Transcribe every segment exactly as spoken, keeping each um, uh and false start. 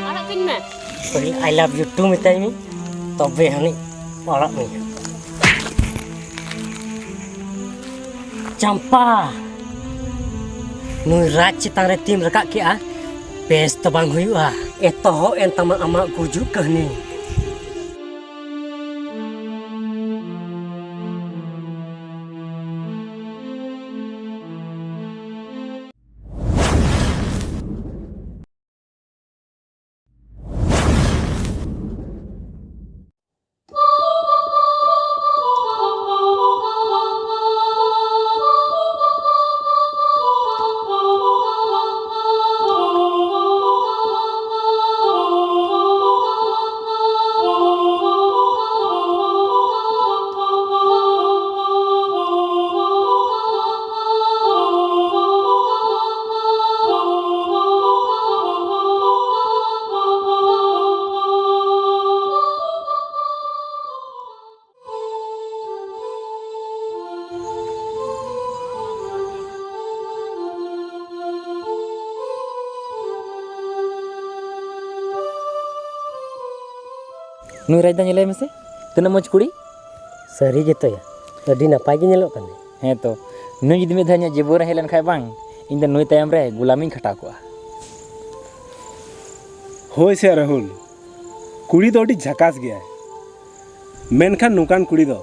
ᱟᱲᱟᱜ ᱠᱟᱹᱧ ᱢᱮ᱾ ᱯᱟᱹᱦᱤᱞ I love you too ᱢᱮᱛᱟᱭ ᱢᱮ, ᱛᱚᱵᱮ ᱦᱟᱹᱱᱤᱡ ᱟᱲᱟᱜ ᱢᱮᱭᱟ᱾ ᱪᱟᱢᱯᱟ, ᱱᱩᱭ ᱨᱟᱡᱽ ᱪᱮᱛᱟᱱ ᱨᱮ ᱛᱤᱢ ᱨᱟᱠᱟᱵ ᱠᱮᱜᱼᱟ, ᱵᱮᱥ ᱫᱚ ᱵᱟᱝ ᱦᱩᱭᱩᱜᱼᱟ᱾ ᱮᱛᱚᱦᱚᱵ ᱮᱱ ᱛᱟᱢᱟ ᱟᱢᱟᱜ ᱜᱩᱡᱩᱜ ᱠᱟᱹᱦᱱᱤ᱾ ᱱᱩᱭ ᱨᱟᱡᱽᱫᱟ ᱧᱮᱞᱮ ᱢᱮᱥᱮ, ᱛᱤᱱᱟᱹᱜ ᱢᱚᱡᱽ ᱠᱩᱲᱤ᱾ ᱥᱟᱹᱨᱤ ᱜᱮᱛᱚᱭᱟ, ᱟᱹᱰᱤ ᱱᱟᱯᱟᱭ ᱜᱮ ᱧᱮᱞᱚᱜ ᱠᱟᱱᱟᱭ᱾ ᱦᱮᱸ ᱛᱚ, ᱱᱩᱭ ᱡᱩᱫᱤ ᱢᱤᱫ ᱫᱷᱟᱣ ᱤᱧᱟᱹᱜ ᱡᱤᱵᱚᱱ ᱨᱮ ᱦᱮᱡ ᱞᱮᱱᱠᱷᱟᱡ ᱵᱟᱝ, ᱤᱧ ᱫᱚ ᱱᱩᱭ ᱛᱟᱭᱚᱢ ᱨᱮ ᱜᱩᱞᱟᱢᱤᱧ ᱠᱷᱟᱴᱟᱣ ᱠᱚᱜᱼᱟ᱾ ᱦᱳᱭ ᱥᱮ ᱨᱟᱦᱩᱞ, ᱠᱩᱲᱤ ᱫᱚ ᱟᱹᱰᱤ ᱡᱷᱟᱠᱟᱥ ᱜᱮᱭᱟᱭ, ᱢᱮᱱᱠᱷᱟᱱ ᱱᱚᱝᱠᱟᱱ ᱠᱩᱲᱤ ᱫᱚ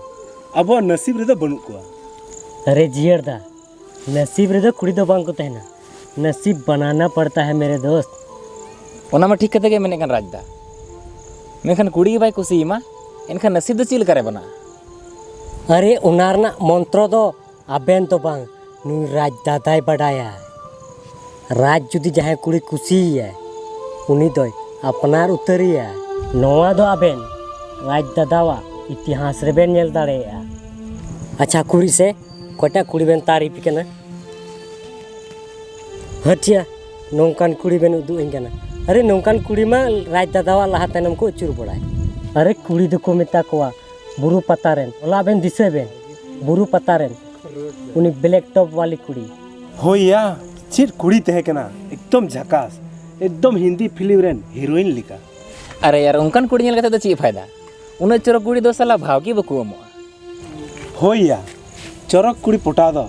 ᱟᱵᱚᱣᱟᱜ ᱱᱟᱥᱤᱵ ᱨᱮᱫᱚ ᱵᱟᱹᱱᱩᱜ ᱠᱚᱣᱟ᱾ ᱟᱨᱮ ᱡᱤᱭᱟᱹᱲ ᱫᱟ, ᱱᱟᱥᱤᱵ ᱨᱮᱫᱚ ᱠᱩᱲᱤ ᱫᱚ ᱵᱟᱝ ᱠᱚ ᱛᱟᱦᱮᱱᱟ, ᱱᱟᱥᱤᱵ ᱵᱟᱱᱟᱱᱟ ᱯᱟᱲᱛᱟ ᱦᱟᱭ ᱢᱮᱨᱮ ᱫᱳᱥᱛ᱾ ᱚᱱᱟ ᱢᱟ ᱴᱷᱤᱠ ᱠᱟᱛᱷᱟ ᱜᱮ ᱢᱮᱱᱮᱫ ᱠᱟᱱ ᱨᱟᱡᱽᱫᱟ, ᱢᱮᱱᱠᱷᱟᱱ ᱠᱩᱲᱤ ᱜᱮ ᱵᱟᱭ ᱠᱩᱥᱤᱭᱟᱢᱟ, ᱮᱱᱠᱷᱟᱱ ᱱᱟᱥᱤᱵ ᱫᱚ ᱪᱮᱫ ᱞᱮᱠᱟᱨᱮ ᱵᱮᱱᱟᱜᱼᱟ? ᱟᱨᱮ, ᱚᱱᱟ ᱨᱮᱱᱟᱜ ᱢᱚᱱᱛᱨᱚ ᱫᱚ ᱟᱵᱮᱱ ᱫᱚ ᱵᱟᱝ, ᱱᱩᱭ ᱨᱟᱡᱽ ᱫᱟᱫᱟᱭ ᱵᱟᱰᱟᱭᱟ᱾ ᱨᱟᱡᱽ ᱡᱩᱫᱤ ᱡᱟᱦᱟᱸᱭ ᱠᱩᱲᱤ ᱠᱩᱥᱤᱭᱟᱭᱟ, ᱩᱱᱤ ᱫᱚᱭ ᱟᱯᱱᱟᱨ ᱩᱛᱟᱹᱨᱮᱭᱟ᱾ ᱱᱚᱣᱟ ᱫᱚ ᱟᱵᱮᱱ ᱨᱟᱡᱽ ᱫᱟᱫᱟᱣᱟᱜ ᱤᱛᱤᱦᱟᱥ ᱨᱮᱵᱮᱱ ᱧᱮᱞ ᱫᱟᱲᱮᱭᱟᱜᱼᱟ᱾ ᱟᱪᱪᱷᱟ, ᱠᱩᱲᱤ ᱥᱮ ᱚᱠᱚᱭᱴᱟᱜ ᱠᱩᱲᱤ ᱵᱮᱱ ᱛᱟᱨᱤᱯ ᱠᱟᱱᱟ? ᱦᱟᱹᱴᱭᱟ, ᱱᱚᱝᱠᱟᱱ ᱠᱩᱲᱤ ᱵᱮᱱ ᱩᱫᱩᱜ ᱟᱹᱧ ᱠᱟᱱᱟ᱾ ᱟᱨᱮ, ᱱᱚᱝᱠᱟᱱ ᱠᱩᱲᱤ ᱢᱟ ᱨᱟᱡᱽ ᱫᱟᱫᱟᱣᱟᱜ ᱞᱟᱦᱟ ᱛᱟᱭᱱᱚᱢ ᱠᱚ ᱟᱹᱪᱩᱨ ᱵᱟᱲᱟᱭ᱾ ᱟᱨᱮ, ᱠᱩᱲᱤ ᱫᱚᱠᱚ ᱢᱮᱛᱟ ᱠᱚᱣᱟ ᱵᱩᱨᱩ ᱯᱟᱛᱟ ᱨᱮᱱ᱾ ᱦᱚᱞᱟ ᱵᱮᱱ ᱫᱤᱥᱟᱹᱭ ᱵᱮᱱ, ᱵᱩᱨᱩ ᱯᱟᱛᱟ ᱨᱮᱱ ᱩᱱᱤ black top ᱣᱟᱞᱤ ᱠᱩᱲᱤ᱾ ᱦᱳᱭ ᱭᱟ, ᱪᱮᱫ ᱠᱩᱲᱤ ᱛᱟᱦᱮᱸ ᱠᱟᱱᱟ, ᱮᱠᱫᱚᱢ ᱡᱷᱟᱠᱟᱥ, ᱮᱠᱫᱚᱢ ᱦᱤᱱᱫᱤ ᱯᱷᱤᱞᱢ ᱨᱮᱱ ᱦᱤᱨᱳᱭᱤᱱ ᱞᱮᱠᱟ᱾ ᱟᱨᱮ ᱭᱟᱨ, ᱚᱱᱠᱟᱱ ᱠᱩᱲᱤ ᱧᱮᱞ ᱠᱟᱛᱮ ᱫᱚ ᱪᱮᱫ ᱯᱷᱟᱭᱫᱟ? ᱩᱱᱟᱹᱜ ᱪᱚᱨᱚᱠ ᱠᱩᱲᱤ ᱫᱚ ᱥᱟᱞᱟ ᱵᱷᱟᱣ ᱜᱮ ᱵᱟᱠᱚ ᱮᱢᱚᱜᱼᱟ᱾ ᱦᱳᱭ ᱭᱟ, ᱪᱚᱨᱚᱠ ᱠᱩᱲᱤ ᱯᱚᱴᱟᱣ ᱫᱚ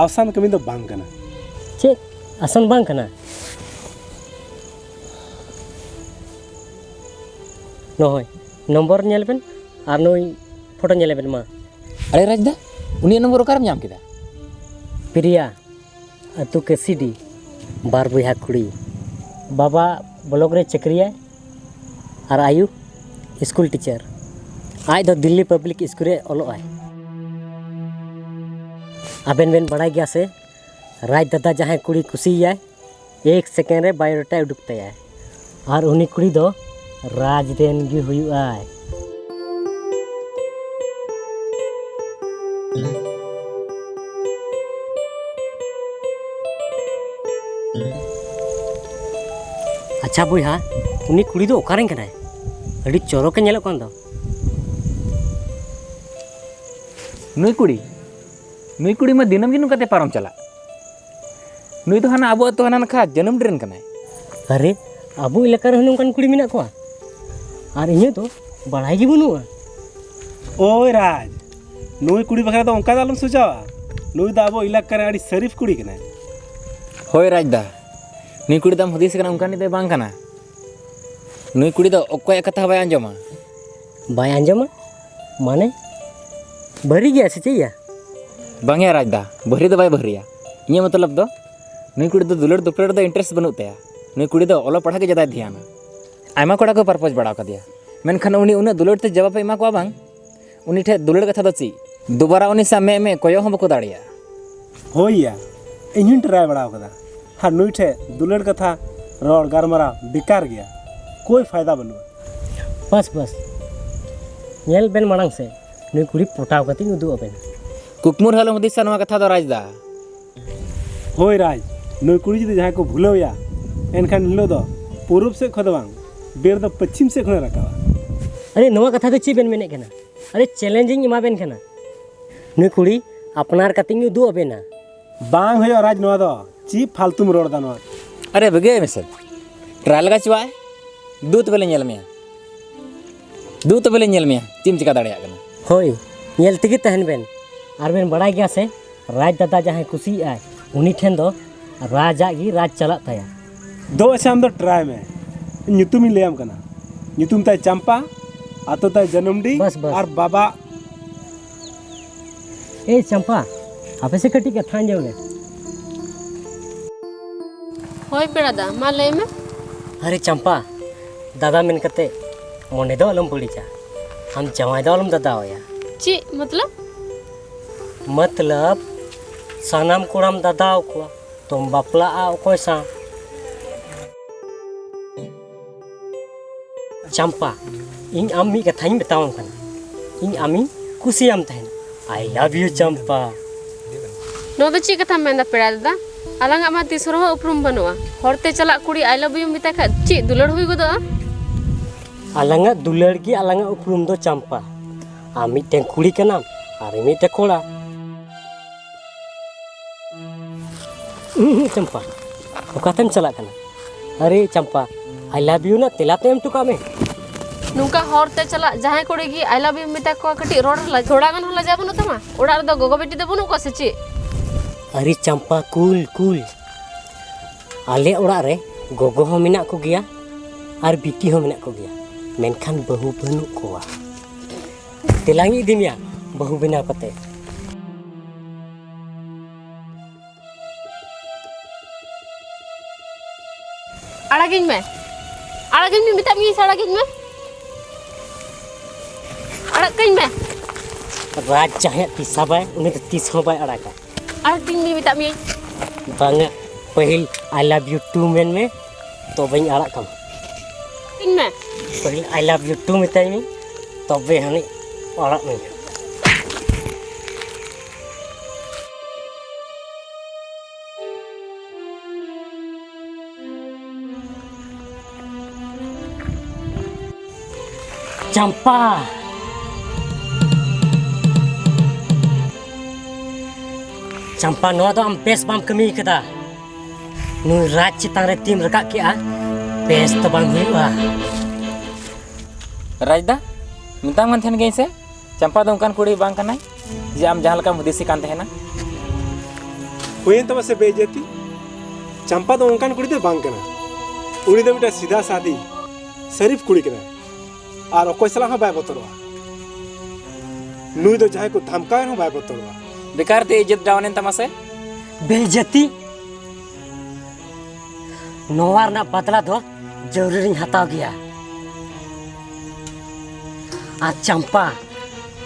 ᱟᱥᱟᱱ ᱠᱟᱹᱢᱤ ᱫᱚ ᱵᱟᱝ ᱠᱟᱱᱟ᱾ ᱪᱮᱫ ᱟᱥᱟᱱ ᱵᱟᱝ ᱠᱟᱱᱟ? ᱱᱚᱜᱼᱚᱭ ᱱᱚᱢᱵᱚᱨ ᱧᱮᱞ ᱵᱮᱱ ᱟᱨ ᱱᱩᱭ ᱯᱷᱳᱴᱳ ᱧᱮᱞ ᱵᱮᱱ ᱢᱟ᱾ ᱟᱨᱮ ᱨᱟᱡᱽᱫᱟ, ᱩᱱᱤᱭᱟᱜ ᱱᱚᱢᱵᱚᱨ ᱚᱠᱟᱨᱮᱢ ᱧᱟᱢ ᱠᱮᱫᱟ? ᱯᱨᱤᱭᱟ, ᱟᱹᱛᱩ ᱠᱟᱹᱥᱤᱰᱤ, ᱵᱟᱨ ᱵᱚᱭᱦᱟ ᱠᱩᱲᱤ᱾ ᱵᱟᱵᱟ ᱵᱞᱚᱠ ᱨᱮ ᱪᱟᱹᱠᱨᱤᱭᱟᱭ ᱟᱨ ᱟᱭᱳ ᱥᱠᱩᱞ ᱴᱤᱪᱟᱨ᱾ ᱟᱡ ᱫᱚ ᱫᱤᱞᱞᱤ ᱯᱟᱵᱽᱞᱤᱠ ᱥᱠᱩᱞ ᱨᱮ ᱚᱞᱚᱜ ᱟᱭ᱾ ᱟᱵᱮᱱ ᱵᱮᱱ ᱵᱟᱲᱟᱭ ᱜᱮᱭᱟ ᱥᱮ, ᱨᱟᱡᱽ ᱫᱟᱫᱟ ᱡᱟᱦᱟᱸᱭ ᱠᱩᱲᱤ ᱠᱩᱥᱤᱭᱟᱭ, ᱮᱠ ᱥᱮᱠᱮᱱᱰ ᱨᱮ ᱵᱟᱭᱳᱰᱟᱴᱟᱭ ᱩᱰᱩᱠ ᱛᱟᱭᱟ᱾ ᱟᱨ ᱩᱱᱤ ᱠᱩᱲᱤ ᱫᱚ ᱨᱟᱡᱽ ᱨᱮᱱ ᱜᱮ ᱦᱩᱭᱩᱜᱼᱟᱭ᱾ ᱟᱪᱪᱷᱟ ᱵᱚᱭᱦᱟ, ᱩᱱᱤ ᱠᱩᱲᱤ ᱫᱚ ᱚᱠᱟᱨᱮᱱ ᱠᱟᱱᱟᱭ? ᱟᱹᱰᱤ ᱪᱚᱨᱚᱠᱮ ᱧᱮᱞᱚᱜ ᱠᱟᱱ ᱫᱚ᱾ ᱱᱩᱭ ᱠᱩᱲᱤ, ᱱᱩᱭ ᱠᱩᱲᱤ ᱢᱟ ᱫᱤᱱᱟᱹᱢ ᱜᱮ ᱱᱚᱝᱠᱟᱛᱮ ᱯᱟᱨᱚᱢ ᱪᱟᱞᱟᱜ᱾ ᱱᱩᱭ ᱫᱚ ᱦᱟᱱᱟ ᱟᱵᱚ ᱟᱹᱛᱩ ᱦᱟᱱᱟ ᱱᱟᱠᱷᱟ ᱡᱟᱹᱱᱩᱢ ᱰᱨᱮᱱ ᱠᱟᱱᱟᱭ᱾ ᱟᱨᱮ, ᱟᱵᱚ ᱮᱞᱟᱠᱟ ᱨᱮᱦᱚᱸ ᱱᱚᱝᱠᱟᱱ ᱠᱩᱲᱤ ᱢᱮᱱᱟᱜ ᱠᱚᱣᱟ, ᱟᱨ ᱤᱧᱟᱹᱜ ᱫᱚ ᱵᱟᱲᱟᱭ ᱜᱮ ᱵᱟᱹᱱᱩᱜᱼᱟ᱾ ᱳᱭ ᱨᱟᱡᱽ, ᱱᱩᱭ ᱠᱩᱲᱤ ᱵᱟᱠᱷᱨᱟ ᱫᱚ ᱚᱱᱠᱟ ᱫᱚ ᱟᱞᱚᱢ ᱥᱚᱡᱟᱣᱟ᱾ ᱱᱩᱭ ᱫᱚ ᱟᱵᱚ ᱮᱞᱟᱠᱟ ᱨᱮ ᱟᱹᱰᱤ ᱥᱟᱹᱨᱤᱯᱷ ᱠᱩᱲᱤ ᱠᱟᱱᱟᱭ᱾ ᱦᱳᱭ ᱨᱟᱡᱽ ᱫᱟ, ᱱᱩᱭ ᱠᱩᱲᱤ ᱫᱚ ᱟᱢ ᱦᱩᱫᱤᱥ ᱠᱟᱱᱟ ᱚᱱᱠᱟᱱᱤᱡ ᱫᱚᱭ ᱵᱟᱝ ᱠᱟᱱᱟ᱾ ᱱᱩᱭ ᱠᱩᱲᱤ ᱫᱚ ᱚᱠᱚᱭᱟᱜ ᱠᱟᱛᱷᱟ ᱦᱚᱸ ᱵᱟᱭ ᱟᱸᱡᱚᱢᱟ᱾ ᱵᱟᱭ ᱟᱸᱡᱚᱢᱟ? ᱢᱟᱱᱮ? ᱵᱷᱟᱹᱨᱤ ᱜᱮᱭᱟ ᱥᱮ ᱪᱮᱫ ᱭᱟ? ᱵᱟᱝ ᱭᱟ ᱨᱟᱡᱽ ᱫᱟ, ᱵᱷᱟᱹᱨᱤ ᱫᱚ ᱵᱟᱭ ᱵᱷᱟᱹᱨᱤᱭᱟ᱾ ᱤᱧᱟᱹᱜ ᱢᱚᱛᱞᱚᱵ ᱫᱚ, ᱱᱩᱭ ᱠᱩᱲᱤ ᱫᱚ ᱫᱩᱞᱟᱹᱲ ᱫᱩᱯᱞᱟᱹᱲ ᱨᱮᱫᱚ interest ᱵᱟᱹᱱᱩᱜ ᱛᱟᱭᱟ᱾ ᱱᱩᱭ ᱠᱩᱲᱤ ᱫᱚ ᱚᱞᱚᱜ ᱯᱟᱲᱦᱟᱜ ᱜᱮ ᱡᱟᱫᱟᱭ ᱫᱷᱮᱭᱟᱱᱟ᱾ ᱟᱭᱢᱟ ᱠᱚᱲᱟ ᱠᱚ propose ᱵᱟᱲᱟ ᱟᱠᱟᱫᱮᱭᱟ, ᱢᱮᱱᱠᱷᱟᱱ ᱩᱱᱤ ᱩᱱᱟᱹᱜ ᱫᱩᱞᱟᱹᱲ ᱛᱮ ᱡᱟᱣᱟᱵ ᱮ ᱮᱢᱟ ᱠᱚᱣᱟ ᱵᱟᱝ, ᱩᱱᱤ ᱴᱷᱮᱱ ᱫᱩᱞᱟᱹᱲ ᱠᱟᱛᱷᱟ ᱫᱚ ᱪᱮᱫ? ᱫᱩᱵᱟᱨᱟ ᱩᱱᱤ ᱥᱟᱶ ᱢᱮᱫ ᱢᱮᱫ ᱠᱚᱭᱚᱜ ᱦᱚᱸ ᱵᱟᱠᱚ ᱫᱟᱲᱮᱭᱟᱜᱼᱟ᱾ ᱦᱳᱭ ᱭᱟ, ᱤᱧ ᱦᱚᱸᱧ try ᱵᱟᱲᱟ ᱟᱠᱟᱫᱟ᱾ ᱟᱨ ᱱᱩᱭ ᱴᱷᱮᱱ ᱫᱩᱞᱟᱹᱲ ᱠᱟᱛᱷᱟ ᱨᱚᱲ ᱜᱟᱞᱢᱟᱨᱟᱣ ᱵᱮᱠᱟᱨ ᱜᱮᱭᱟ, ᱠᱳᱭ ᱯᱷᱟᱭᱫᱟ ᱵᱟᱹᱱᱩᱜᱼᱟ᱾ ᱵᱟᱥ, ᱵᱟᱥ, ᱧᱮᱞ ᱵᱮᱱ ᱢᱟᱲᱟᱝ ᱥᱮᱫ, ᱱᱩᱭ ᱠᱩᱲᱤ ᱯᱚᱴᱟᱣ ᱠᱟᱛᱮᱧ ᱩᱫᱩᱜ ᱟᱵᱮᱱᱟ᱾ ᱠᱩᱠᱢᱩ ᱨᱮᱦᱚᱸ ᱟᱞᱚᱢ ᱦᱩᱫᱤᱥᱟ ᱱᱚᱣᱟ ᱠᱟᱛᱷᱟ ᱫᱚ ᱨᱟᱡᱽ ᱫᱟ᱾ ᱦᱳᱭ ᱨᱟᱡᱽ, ᱱᱩᱭ ᱠᱩᱲᱤ ᱡᱩᱫᱤ ᱡᱟᱦᱟᱸᱭ ᱠᱚ ᱵᱷᱩᱞᱟᱹᱣ ᱮᱭᱟ, ᱮᱱᱠᱷᱟᱱ ᱦᱤᱞᱳᱜ ᱫᱚ ᱯᱩᱨᱩᱵ ᱥᱮᱫ ᱠᱷᱚᱱ ᱫᱚ ᱵᱟᱝ, ᱵᱮᱨ ᱫᱚ ᱯᱚᱪᱷᱤᱢ ᱥᱮᱫ ᱠᱷᱚᱱᱮ ᱨᱟᱠᱟᱵᱟ᱾ ᱟᱨᱮ, ᱱᱚᱣᱟ ᱠᱟᱛᱷᱟ ᱫᱚ ᱪᱮᱫ ᱵᱮᱱ ᱢᱮᱱᱮᱫ ᱠᱟᱱᱟ? ᱟᱨᱮ, challenge ᱤᱧ ᱮᱢᱟ ᱵᱮᱱ ᱠᱟᱱᱟ, ᱱᱩᱭ ᱠᱩᱲᱤ ᱟᱯᱱᱟᱨ ᱠᱟᱛᱮᱧ ᱩᱫᱩᱜ ᱟᱵᱮᱱᱟ᱾ ᱵᱟᱝ ᱦᱩᱭᱩᱜᱼᱟ ᱨᱟᱡᱽ ᱱᱚᱣᱟ ᱫᱚ᱾ ᱪᱮᱫ ᱯᱷᱟᱞᱛᱩᱢ ᱨᱚᱲ ᱫᱟ ᱱᱚᱣᱟ? ᱟᱨᱮ ᱵᱟᱹᱜᱤᱭᱟᱭ ᱢᱮᱥᱮ, ᱴᱨᱟᱭ ᱞᱮᱜᱟ ᱪᱚᱣᱟᱭ᱾ ᱫᱩ ᱛᱚᱵᱮ ᱞᱮ ᱧᱮᱞ ᱢᱮᱭᱟ, ᱫᱩ ᱛᱚᱵᱮ ᱞᱮ ᱧᱮᱞ ᱢᱮᱭᱟ ᱪᱮᱫ ᱮᱢ ᱪᱮᱠᱟ ᱫᱟᱲᱮᱭᱟᱜ ᱠᱟᱱᱟ᱾ ᱦᱳᱭ, ᱧᱮᱞ ᱛᱮᱜᱮ ᱛᱟᱦᱮᱱ ᱵᱮᱱ᱾ ᱟᱨ ᱵᱮᱱ ᱵᱟᱲᱟᱭ ᱜᱮᱭᱟ ᱥᱮ, ᱨᱟᱡᱽ ᱫᱟᱫᱟ ᱡᱟᱦᱟᱸᱭ ᱠᱩᱥᱤᱭᱟᱜᱼᱟᱭ, ᱩᱱᱤ ᱴᱷᱮᱱ ᱫᱚ ᱨᱟᱡᱟᱜ ᱜᱮ ᱨᱟᱡᱽ ᱪᱟᱞᱟᱜ ᱛᱟᱭᱟ᱾ ᱫᱚ ᱟᱪᱪᱷᱟ, ᱟᱢ ᱫᱚ ᱴᱨᱟᱭ ᱢᱮ, ᱧᱩᱛᱩᱢᱤᱧ ᱞᱟᱹᱭᱟᱢ ᱠᱟᱱᱟ᱾ ᱧᱩᱛᱩᱢ ᱛᱟᱭ ᱪᱟᱢᱯᱟ, ᱟᱛᱳ ᱛᱟᱭ ᱡᱟᱱᱟᱢᱰᱤ, ᱵᱟᱥ, ᱵᱟᱥ᱾ ᱟᱨ ᱵᱟᱵᱟ᱾ ᱮᱭ ᱪᱟᱢᱯᱟ, ᱟᱯᱮ ᱥᱮ ᱠᱟᱹᱴᱤᱡ ᱠᱟᱛᱷᱟ ᱟᱸᱡᱚᱢ ᱞᱮ᱾ ᱦᱳᱭ ᱯᱮᱲᱟ ᱫᱟ, ᱢᱟ ᱞᱟᱹᱭ ᱢᱮ᱾ ᱟᱨᱮ ᱪᱟᱢᱯᱟ, ᱫᱟᱫᱟ ᱢᱮᱱ ᱠᱟᱛᱮ ᱢᱚᱱᱮ ᱫᱚ ᱟᱞᱚᱢ ᱵᱟᱹᱲᱤᱡᱟ, ᱟᱢ ᱡᱟᱶᱟᱭ ᱫᱚ ᱟᱞᱚᱢ ᱫᱟᱫᱟᱣᱟᱭᱟ᱾ ᱪᱮᱫ ᱢᱚᱛᱞᱚᱵ? ᱢᱚᱛᱞᱚᱵ, ᱥᱟᱱᱟᱢ ᱠᱚᱲᱟᱢ ᱫᱟᱫᱟᱣ ᱠᱚᱣᱟ, ᱛᱚᱢ ᱵᱟᱯᱞᱟᱜᱼᱟ ᱚᱠᱚᱭ ᱥᱟᱶ? ᱪᱟᱢᱯᱟ, ᱤᱧ ᱟᱢ ᱢᱤᱫ ᱠᱟᱛᱷᱟᱧ ᱢᱮᱛᱟᱣᱟᱢ ᱠᱟᱱᱟ, ᱤᱧ ᱟᱢᱤᱧ ᱠᱩᱥᱤᱭᱟᱢ ᱛᱟᱦᱮᱱᱟ᱾ I love you ᱪᱟᱢᱯᱟ᱾ ᱱᱚᱣᱟ ᱫᱚ ᱪᱮᱫ ᱠᱟᱛᱷᱟᱢ ᱢᱮᱱᱫᱟ ᱯᱮᱲᱟ ᱫᱟᱫᱟ? ᱟᱞᱟᱝᱟᱜ ᱢᱟ ᱛᱤᱥ ᱨᱮᱦᱚᱸ ᱩᱯᱨᱩᱢ ᱵᱟᱹᱱᱩᱜᱼᱟ᱾ ᱦᱚᱲᱛᱮ ᱪᱟᱞᱟᱜ ᱠᱩᱲᱤ I love you ᱢᱮᱛᱟᱭ ᱠᱷᱟᱡ ᱪᱮᱫ ᱫᱩᱞᱟᱹᱲ ᱦᱩᱭ ᱜᱚᱫᱚᱜᱼᱟ? ᱟᱞᱟᱝᱟᱜ ᱫᱩᱞᱟᱹᱲ ᱜᱮ ᱟᱞᱟᱝᱟᱜ ᱩᱯᱨᱩᱢ ᱫᱚ ᱪᱟᱢᱯᱟ᱾ ᱟᱢ ᱢᱤᱫᱴᱮᱱ ᱠᱩᱲᱤ ᱠᱟᱱᱟᱢ ᱟᱨ ᱤᱧ ᱢᱤᱫᱴᱮᱱ ᱠᱚᱲᱟ᱾ ᱩᱸᱦᱩᱸ, ᱪᱟᱢᱯᱟ, ᱚᱠᱟᱛᱮᱢ ᱪᱟᱞᱟᱜ ᱠᱟᱱᱟ? ᱟᱨᱮ ᱪᱟᱢᱯᱟ, I love you ᱨᱮᱱᱟᱜ ᱛᱮᱞᱟ ᱛᱮ ᱮᱢ ᱦᱚᱴᱚ ᱠᱟᱜ ᱢᱮ᱾ ᱱᱚᱝᱠᱟ ᱦᱚᱨ ᱛᱮ ᱪᱟᱞᱟᱜ ᱡᱟᱦᱟᱸᱭ ᱠᱩᱲᱤ ᱜᱮ I love you ᱢᱮᱛᱟ ᱠᱚᱣᱟ, ᱠᱟᱹᱴᱤᱡ ᱨᱚᱲ ᱨᱮ ᱞᱟᱡ-, ᱛᱷᱚᱲᱟ ᱜᱟᱱ ᱦᱚᱸ ᱞᱟᱡᱟᱣ ᱵᱟᱹᱱᱩᱜ ᱛᱟᱢᱟ? ᱚᱲᱟᱜ ᱨᱮᱫᱚ ᱜᱚᱜᱚ ᱵᱤᱴᱤ ᱫᱚ ᱵᱟᱹᱱᱩᱜ ᱠᱚᱣᱟ ᱥᱮ ᱪᱮᱫ? ᱟᱨᱮ ᱪᱟᱢᱯᱟ, ᱠᱩᱞ ᱠᱩᱞ, ᱟᱞᱮ ᱚᱲᱟᱜ ᱨᱮ ᱜᱚᱜᱚ ᱦᱚᱸ ᱢᱮᱱᱟᱜ ᱠᱚᱜᱮᱭᱟ ᱟᱨ ᱵᱤᱴᱤ ᱦᱚᱸ ᱢᱮᱱᱟᱜ ᱠᱚᱜᱮᱭᱟ, ᱢᱮᱱᱠᱷᱟᱱ ᱵᱟᱹᱦᱩ ᱵᱟᱹᱱᱩᱜ ᱠᱚᱣᱟ᱾ ᱛᱮᱞᱟᱧ ᱤᱫᱤ ᱢᱮᱭᱟ ᱵᱟᱹᱦᱩ ᱵᱮᱱᱟᱣ ᱠᱟᱛᱮ᱾ ᱟᱲᱟᱜᱤᱧ ᱢᱮ, ᱟᱲᱟᱜᱤᱧ ᱢᱮ, ᱢᱮᱛᱟᱜ ᱢᱮᱭᱟᱹᱧ ᱥᱮ ᱟᱲᱟᱜᱤᱧ ᱢᱮ, ᱟᱲᱟᱜ ᱠᱟᱹᱧ ᱢᱮ᱾ ᱨᱟᱡᱽ ᱡᱟᱦᱟᱸᱭᱟᱜ ᱛᱤ ᱥᱟᱵᱟᱭ, ᱩᱱᱤ ᱫᱚ ᱛᱤᱥ ᱦᱚᱸ ᱵᱟᱭ ᱟᱲᱟᱜᱟ᱾ ᱟᱨ ᱛᱤᱧ ᱢᱮ ᱢᱮᱛᱟᱜ ᱢᱤᱭᱟᱹᱧ᱾ ᱵᱟᱝᱟ, ᱯᱟᱹᱦᱤᱞ I love you too ᱢᱮᱱ ᱢᱮ, ᱛᱚᱵᱮᱧ ᱟᱲᱟᱜ ᱠᱟᱢᱟ᱾ ᱤᱧ ᱢᱮ᱾ ᱯᱟᱹᱦᱤᱞ I love you too ᱢᱮᱛᱟᱭ ᱢᱮ, ᱛᱚᱵᱮ ᱦᱟᱹᱱᱤᱡ ᱟᱲᱟᱜ ᱢᱮᱭᱟ᱾ ᱪᱟᱢᱯᱟ! ᱪᱟᱢᱯᱟ, ᱱᱚᱣᱟ ᱫᱚ ᱟᱢ ᱵᱮᱥ ᱵᱟᱢ ᱠᱟᱹᱢᱤ ᱠᱟᱫᱟ᱾ ᱱᱩᱭ ᱨᱟᱡᱽ ᱪᱮᱛᱟᱱ ᱨᱮ ᱛᱤᱢ ᱨᱟᱠᱟᱵ ᱠᱮᱜᱼᱟ, ᱵᱮᱥ ᱫᱚ ᱵᱟᱝ ᱦᱩᱭᱩᱜᱼᱟ᱾ ᱨᱟᱡᱽᱫᱟ, ᱢᱮᱛᱟᱢ ᱠᱟᱱ ᱛᱟᱦᱮᱱ ᱜᱤᱭᱟᱹᱧ ᱥᱮ, ᱪᱟᱢᱯᱟ ᱫᱚ ᱚᱱᱠᱟᱱ ᱠᱩᱲᱤ ᱵᱟᱝ ᱠᱟᱱᱟᱭ ᱡᱮ ᱟᱢ ᱡᱟᱦᱟᱸ ᱞᱮᱠᱟᱢ ᱦᱩᱫᱤᱥᱮ ᱠᱟᱱ ᱛᱟᱦᱮᱱᱟ᱾ ᱦᱩᱭᱮᱱ ᱛᱟᱢᱟ ᱥᱮ ᱵᱮᱤᱡᱽᱡᱚᱛᱤ? ᱪᱟᱢᱯᱟ ᱫᱚ ᱚᱱᱠᱟᱱ ᱠᱩᱲᱤ ᱫᱚ ᱵᱟᱝ ᱠᱟᱱᱟ᱾ ᱩᱱᱤ ᱫᱚ ᱢᱤᱫᱴᱟᱝ ᱥᱤᱫᱷᱟ ᱥᱟᱫᱤ ᱥᱟᱨᱤᱯᱷ ᱠᱩᱲᱤ ᱠᱟᱱᱟᱭ᱾ ᱟᱨ ᱚᱠᱚᱭ ᱥᱟᱞᱟᱜ ᱦᱚᱸ ᱵᱟᱭ ᱵᱚᱛᱚᱨᱚᱜᱼᱟ᱾ ᱱᱩᱭ ᱫᱚ ᱡᱟᱦᱟᱸᱭ ᱠᱚ ᱫᱷᱟᱢᱠᱟᱣ ᱨᱮᱦᱚᱸ ᱵᱟᱭ ᱵᱚᱛᱚᱨᱚᱜᱼᱟ᱾ ᱵᱮᱠᱟᱨ ᱛᱮ ᱤᱡᱽᱡᱚᱛ down ᱮᱱ ᱛᱟᱢᱟ ᱥᱮ? ᱵᱮᱤᱡᱽᱡᱚᱛᱤ? ᱱᱚᱣᱟ ᱨᱮᱱᱟᱜ ᱵᱟᱫᱞᱟ ᱫᱚ ᱡᱟᱹᱨᱩᱨᱤᱧ ᱦᱟᱛᱟᱣ ᱜᱮᱭᱟ᱾ ᱟᱨ ᱪᱟᱢᱯᱟ,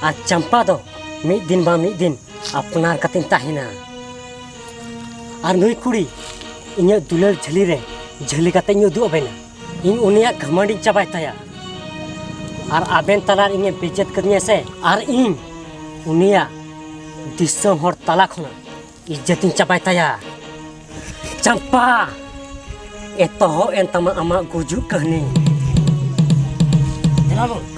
ᱟᱨ ᱪᱟᱢᱯᱟ ᱫᱚ ᱢᱤᱫ ᱫᱤᱱ ᱵᱟᱝ ᱢᱤᱫ ᱫᱤᱱ ᱟᱯᱱᱟᱨ ᱠᱟᱛᱮᱧ ᱛᱟᱦᱮᱱᱟ᱾ ᱟᱨ ᱱᱩᱭ ᱠᱩᱲᱤ ᱤᱧᱟᱹᱜ ᱫᱩᱞᱟᱹᱲ ᱡᱷᱟᱹᱞᱤ ᱨᱮ ᱡᱷᱟᱹᱞᱤ ᱠᱟᱛᱮᱧ ᱩᱫᱩᱜ ᱟᱵᱮᱱᱟ᱾ ᱤᱧ ᱩᱱᱤᱭᱟᱜ ᱜᱷᱟᱢᱟᱱᱰᱤᱧ ᱪᱟᱵᱟᱭ ᱛᱟᱭᱟ᱾ ᱟᱨ ᱟᱵᱮᱱ ᱛᱟᱞᱟ ᱨᱮ ᱤᱧᱮ ᱵᱮᱤᱡᱽᱡᱚᱛ ᱠᱟᱹᱫᱤᱧᱟ ᱥᱮ, ᱟᱨ ᱤᱧ ᱩᱱᱤᱭᱟᱜ ᱫᱤᱥᱚᱢ ᱦᱚᱲ ᱛᱟᱞᱟ ᱠᱷᱚᱱᱟᱜ ᱤᱡᱽᱡᱚᱛᱤᱧ ᱪᱟᱵᱟᱭ ᱛᱟᱭᱟ᱾ ᱪᱟᱢᱯᱟ, ᱮᱛᱚᱦᱚᱵ ᱮᱱ ᱛᱟᱢᱟ ᱟᱢᱟᱜ ᱜᱩᱡᱩᱜ ᱠᱟᱹᱦᱱᱤ᱾ ᱫᱮᱞᱟ ᱵᱚᱱ᱾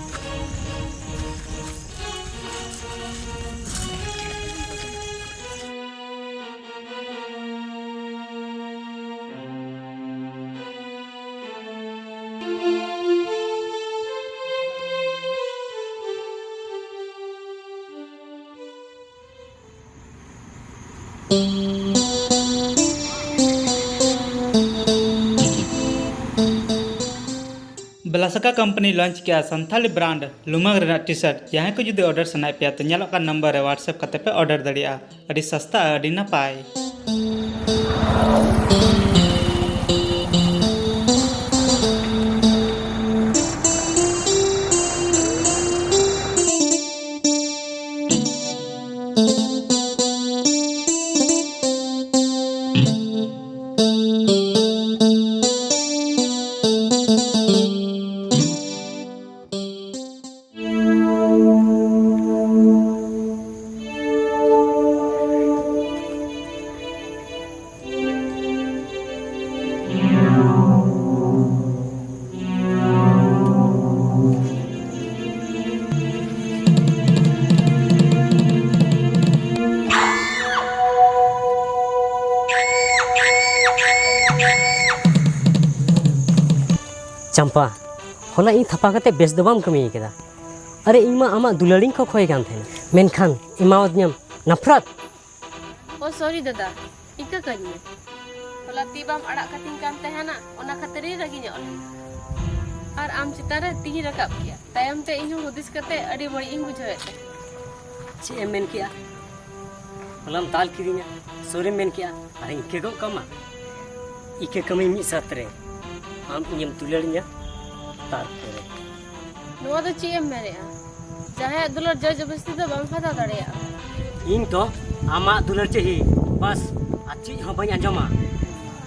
ᱵᱮᱞᱟᱥᱟᱠᱟ ᱠᱳᱢᱯᱟᱱᱤ ᱞᱚᱧᱪ ᱠᱮᱜᱼᱟ ᱥᱟᱱᱛᱷᱟᱞᱤ ᱵᱨᱟᱱᱰ ᱞᱩᱢᱟᱝ ᱨᱮᱱᱟᱜ ᱴᱤ ᱥᱟᱨᱴ᱾ ᱡᱟᱦᱟᱸᱭ ᱠᱚ ᱡᱩᱫᱤ ᱚᱰᱟᱨ ᱥᱟᱱᱟᱭᱮᱫ ᱯᱮᱭᱟ, ᱛᱚ ᱧᱮᱞᱚᱜ ᱠᱟᱱ ᱱᱟᱢᱵᱟᱨ ᱨᱮ WhatsApp ᱠᱟᱛᱮ ᱯᱮ ᱚᱰᱟᱨ ᱫᱟᱲᱮᱭᱟᱜᱼᱟ᱾ ᱟᱹᱰᱤ ᱥᱚᱥᱛᱟ, ᱟᱹᱰᱤ ᱱᱟᱯᱟᱭ᱾ ᱪᱟᱢᱯᱟ, ᱦᱚᱞᱟ ᱤᱧ ᱛᱷᱟᱯᱟ ᱠᱟᱛᱮ ᱵᱮᱥ ᱫᱚ ᱵᱟᱢ ᱠᱟᱹᱢᱤ ᱠᱟᱫᱟ᱾ ᱟᱨᱮ, ᱤᱧ ᱢᱟ ᱟᱢᱟᱜ ᱫᱩᱞᱟᱹᱲᱤᱧ ᱠᱷᱚᱠᱷᱚᱭ ᱠᱟᱱ ᱛᱟᱦᱮᱱᱟ, ᱢᱮᱱᱠᱷᱟᱱ ᱮᱢᱟᱣᱟᱫᱤᱧᱟᱢ ᱱᱟᱯᱷᱨᱟᱛ᱾ ᱳ ᱥᱚᱨᱤ ᱫᱟᱫᱟ, ᱤᱠᱟᱹ ᱠᱟᱹᱧ ᱢᱮ᱾ ᱦᱚᱞᱟ ᱛᱤ ᱵᱟᱢ ᱟᱲᱟᱜ ᱠᱟᱹᱛᱤᱧ ᱠᱟᱱ ᱛᱟᱦᱮᱱᱟ, ᱚᱱᱟ ᱠᱷᱟᱹᱛᱤᱨ ᱤᱧ ᱨᱟᱹᱜᱤ ᱧᱚᱜ ᱞᱮᱱᱟ᱾ ᱟᱨ ᱟᱢ ᱪᱮᱛᱟᱱ ᱨᱮ ᱛᱤᱧ ᱨᱟᱠᱟᱵ ᱠᱮᱭᱟ᱾ ᱛᱟᱭᱚᱢ ᱛᱮ ᱤᱧ ᱦᱚᱸ ᱦᱩᱫᱤᱥ ᱠᱟᱛᱮ ᱟᱹᱰᱤ ᱵᱟᱹᱲᱤᱡ ᱤᱧ ᱵᱩᱡᱷᱟᱹᱣᱮᱫ ᱛᱟᱦᱮᱸ᱾ ᱪᱮᱫ ᱮᱢ ᱢᱮᱱ ᱠᱮᱜᱼᱟ? ᱦᱚᱞᱟᱢ ᱫᱟᱞ ᱠᱤᱫᱤᱧᱟ, ᱥᱚᱨᱤᱢ ᱢᱮᱱ ᱠᱮᱜᱼᱟ, ᱟᱨ ᱤᱧ ᱤᱠᱟᱹ ᱜᱚᱫ ᱠᱟᱢᱟ? ᱤᱠᱟᱹ ᱠᱟᱹᱢᱤ ᱢᱤᱫ ᱥᱟᱛ ᱨᱮ ᱟᱢ ᱤᱧᱮᱢ ᱫᱩᱞᱟᱹᱲᱤᱧᱟ, ᱛᱟᱨᱯᱚᱨᱮ᱾ ᱱᱚᱣᱟ ᱫᱚ ᱪᱮᱫ ᱮᱢ ᱢᱮᱱᱮᱜᱼᱟ? ᱡᱟᱦᱟᱸᱭᱟᱜ ᱫᱩᱞᱟᱹᱲ ᱡᱚᱭ ᱡᱚᱵᱚᱥᱛᱤ ᱫᱚ ᱵᱟᱢ ᱦᱟᱛᱟᱣ ᱫᱟᱲᱮᱭᱟᱜᱼᱟ᱾ ᱤᱧ ᱫᱚ ᱟᱢᱟᱜ ᱫᱩᱞᱟᱹᱲ ᱪᱟᱹᱦᱤ, ᱵᱟᱥ, ᱟᱨ ᱪᱮᱫ ᱦᱚᱸ ᱵᱟᱹᱧ ᱟᱸᱡᱚᱢᱟ᱾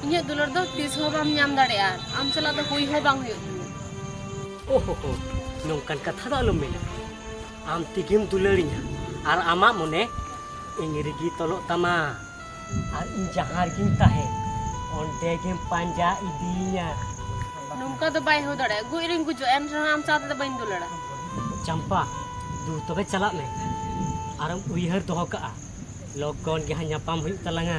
ᱤᱧᱟᱹᱜ ᱫᱩᱞᱟᱹᱲ ᱫᱚ ᱛᱤᱥ ᱦᱚᱸ ᱵᱟᱢ ᱧᱟᱢ ᱫᱟᱲᱮᱭᱟᱜᱼᱟ, ᱟᱢ ᱥᱟᱞᱟᱜ ᱫᱚ ᱦᱩᱭ ᱦᱚᱸ ᱵᱟᱝ ᱦᱩᱭᱩᱜ ᱛᱤᱧᱟᱹ᱾ ᱳᱦᱳ ᱦᱳ, ᱱᱚᱝᱠᱟᱱ ᱠᱟᱛᱷᱟ ᱫᱚ ᱟᱞᱚᱢ ᱢᱮᱱᱟ᱾ ᱟᱢ ᱛᱮᱜᱮᱢ ᱫᱩᱞᱟᱹᱲᱤᱧᱟ ᱟᱨ ᱟᱢᱟᱜ ᱢᱚᱱᱮ ᱤᱧ ᱨᱮᱜᱮ ᱛᱚᱞᱚᱜ ᱛᱟᱢᱟ᱾ ᱟᱨ ᱤᱧ ᱡᱟᱦᱟᱸ ᱨᱮᱜᱮᱧ ᱛᱟᱦᱮᱸ, ᱚᱸᱰᱮ ᱜᱮᱢ ᱯᱟᱸᱡᱟ ᱤᱫᱤᱭᱤᱧᱟ᱾ ᱱᱚᱝᱠᱟ ᱫᱚ ᱵᱟᱭ ᱦᱩᱭ ᱫᱟᱲᱮᱭᱟᱜᱼᱟ᱾ ᱜᱚᱡ ᱨᱤᱧ ᱜᱩᱡᱩᱜᱼᱟ, ᱮᱱ ᱨᱮᱦᱚᱸ ᱟᱢ ᱥᱟᱶ ᱛᱮᱫᱚ ᱵᱟᱹᱧ ᱫᱩᱞᱟᱹᱲᱟ᱾ ᱪᱟᱢᱯᱟ, ᱫᱩ ᱛᱚᱵᱮ ᱪᱟᱞᱟᱜ ᱢᱮ᱾ ᱟᱨᱮᱢ ᱩᱭᱦᱟᱹᱨ ᱫᱚᱦᱚ ᱠᱟᱜᱼᱟ, ᱞᱚᱜᱚᱱ ᱜᱮ ᱦᱟᱸᱜ ᱧᱟᱯᱟᱢ ᱦᱩᱭᱩᱜ ᱛᱟᱞᱟᱝᱟ᱾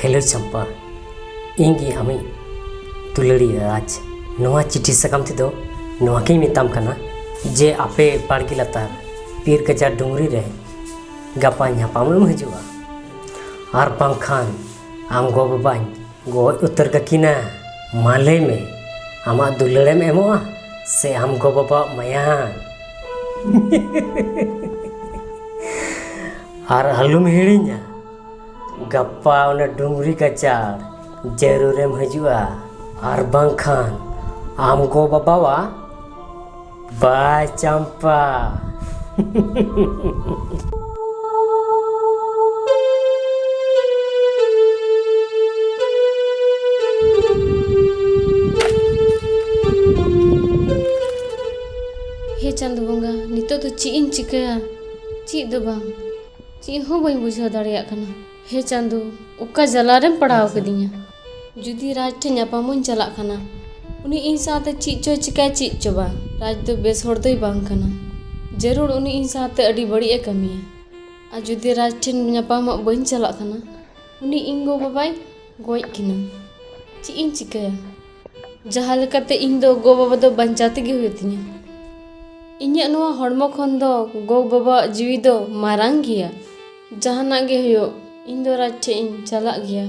ᱦᱮᱞᱳ ᱪᱟᱢᱯᱟ, ᱤᱧ ᱜᱮ ᱟᱢᱤᱡ ᱫᱩᱞᱟᱹᱲᱤᱭᱟᱹ ᱨᱟᱡᱽ᱾ ᱱᱚᱣᱟ ᱪᱤᱴᱷᱤ ᱥᱟᱠᱟᱢ ᱛᱮᱫᱚ ᱱᱚᱣᱟ ᱜᱤᱧ ᱢᱮᱛᱟᱢ ᱠᱟᱱᱟ, ᱡᱮ ᱟᱯᱮ ᱵᱟᱲᱜᱮ ᱞᱟᱛᱟᱨ ᱯᱤᱨ ᱜᱟᱡᱟᱲ ᱰᱩᱝᱨᱤ ᱨᱮ ᱜᱟᱯᱟ ᱧᱟᱯᱟᱢ ᱮᱢ ᱦᱤᱡᱩᱜᱼᱟ, ᱟᱨ ᱵᱟᱝᱠᱷᱟᱱ ᱟᱢ ᱜᱚ ᱵᱟᱵᱟᱧ ᱜᱚᱡ ᱩᱛᱟᱹᱨ ᱠᱟᱹᱠᱤᱱᱟ᱾ ᱢᱟ ᱞᱟᱹᱭ ᱢᱮ, ᱟᱢᱟᱜ ᱫᱩᱞᱟᱹᱲᱮᱢ ᱮᱢᱚᱜᱼᱟ ᱥᱮ ᱟᱢ ᱜᱚ ᱵᱟᱵᱟᱣᱟᱜ ᱢᱟᱭᱟᱝ? ᱟᱨ ᱟᱞᱚᱢ ᱦᱤᱲᱤᱧᱟ, ᱜᱟᱯᱟ ᱚᱱᱟ ᱰᱩᱝᱨᱤ ᱜᱟᱡᱟᱲ ᱡᱟᱹᱨᱩᱲᱮᱢ ᱦᱤᱡᱩᱜᱼᱟ, ᱟᱨ ᱵᱟᱝᱠᱷᱟᱱ ᱟᱢ ᱜᱚ ᱵᱟᱵᱟᱣᱟᱜ ᱵᱟᱭ ᱪᱟᱢᱯᱟ᱾ ᱦᱮ ᱪᱟᱸᱫᱳ ᱵᱚᱸᱜᱟ, ᱱᱤᱛᱚᱜ ᱫᱚ ᱪᱮᱫ ᱤᱧ ᱪᱤᱠᱟᱹᱭᱟ? ᱪᱮᱫ ᱫᱚ ᱵᱟᱝ, ᱪᱮᱫ ᱦᱚᱸ ᱵᱟᱹᱧ ᱵᱩᱡᱷᱟᱹᱣ ᱫᱟᱲᱮᱭᱟᱜ ᱠᱟᱱᱟ᱾ ᱦᱮ ᱪᱟᱸᱫᱳ, ᱚᱠᱟ ᱡᱟᱞᱟ ᱨᱮᱢ ᱯᱟᱲᱟᱣ ᱠᱟᱫᱤᱧᱟ? ᱡᱩᱫᱤ ᱨᱟᱡᱽ ᱴᱷᱮᱱ ᱧᱟᱯᱟᱢᱚᱜ ᱤᱧ ᱪᱟᱞᱟᱜ ᱠᱟᱱᱟ, ᱩᱱᱤ ᱤᱧ ᱥᱟᱶᱛᱮ ᱪᱮᱫ ᱪᱚᱭ ᱪᱤᱠᱟᱹᱭ ᱪᱮᱫ ᱪᱚ ᱵᱟᱝ, ᱨᱟᱡᱽ ᱫᱚ ᱵᱮᱥ ᱦᱚᱲ ᱫᱚᱭ ᱵᱟᱝ ᱠᱟᱱᱟ᱾ ᱡᱟᱹᱨᱩᱲ ᱩᱱᱤ ᱤᱧ ᱥᱟᱶᱛᱮ ᱟᱹᱰᱤ ᱵᱟᱹᱲᱤᱡ ᱮ ᱠᱟᱹᱢᱤᱭᱟ᱾ ᱟᱨ ᱡᱩᱫᱤ ᱨᱟᱡᱽ ᱴᱷᱮᱱ ᱧᱟᱯᱟᱢᱚᱜ ᱵᱟᱹᱧ ᱪᱟᱞᱟᱜ ᱠᱟᱱᱟ, ᱩᱱᱤ ᱤᱧ ᱜᱚ ᱵᱟᱵᱟᱭ ᱜᱚᱡ ᱠᱤᱱᱟ᱾ ᱪᱮᱫ ᱤᱧ ᱪᱤᱠᱟᱹᱭᱟ? ᱡᱟᱦᱟᱸ ᱞᱮᱠᱟᱛᱮ ᱤᱧ ᱫᱚ ᱜᱚ ᱵᱟᱵᱟ ᱫᱚ ᱵᱟᱧᱪᱟᱣ ᱛᱮᱜᱮ ᱦᱩᱭᱩᱜ ᱛᱤᱧᱟ᱾ ᱤᱧᱟᱹᱜ ᱱᱚᱣᱟ ᱦᱚᱲᱢᱚ ᱠᱷᱚᱱ ᱫᱚ ᱜᱚ ᱵᱟᱵᱟᱣᱟᱜ ᱡᱤᱣᱤ ᱫᱚ ᱢᱟᱨᱟᱝ ᱜᱮᱭᱟ᱾ ᱡᱟᱦᱟᱱᱟᱜ ᱜᱮ ᱦᱩᱭᱩᱜ, ᱤᱧ ᱫᱚ ᱨᱟᱡᱽ ᱴᱷᱮᱡ ᱤᱧ ᱪᱟᱞᱟᱜ ᱜᱮᱭᱟ᱾